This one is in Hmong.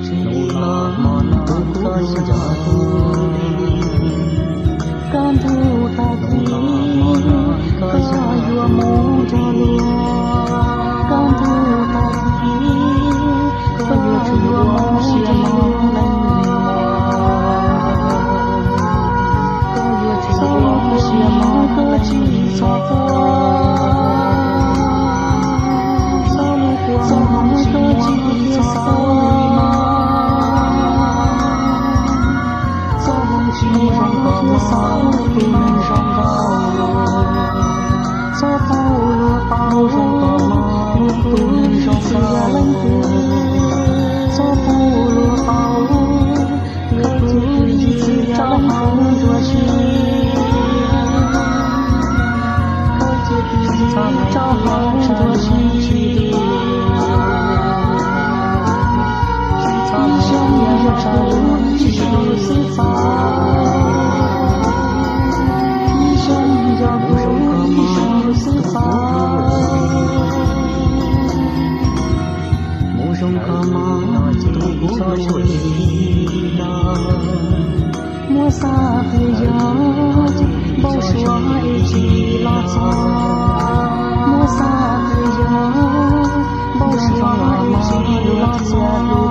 tsis los hmo no koj yuav nco tus dej, koj ntuj tag kis koj yuav mus nrog luag, koj ntuj tag kis koj yuav mus nrog luag, koj yuav tsis ua sia mog koj tsis txhob quaj, txhob lub kua muag koj tsis txhob quaj li mog, txhob mus tsis yog tus neeg zoo nraug, txhob pub luag paub tus neeg zoo nraug, txhob pub luag paub tus neeg tsis txawj hauv nruab siab, txhob mus tsis txawj hauv nruab siab, txhob mus ib zaug ib zaug xwb txhob, ib zaug ib zaug xwb txhob, mus zoo kho mog tus kuv txoj sia, muab xav twb yog npau suav es tsis los txog, muab xav twb yog npau suav es tsis los txog,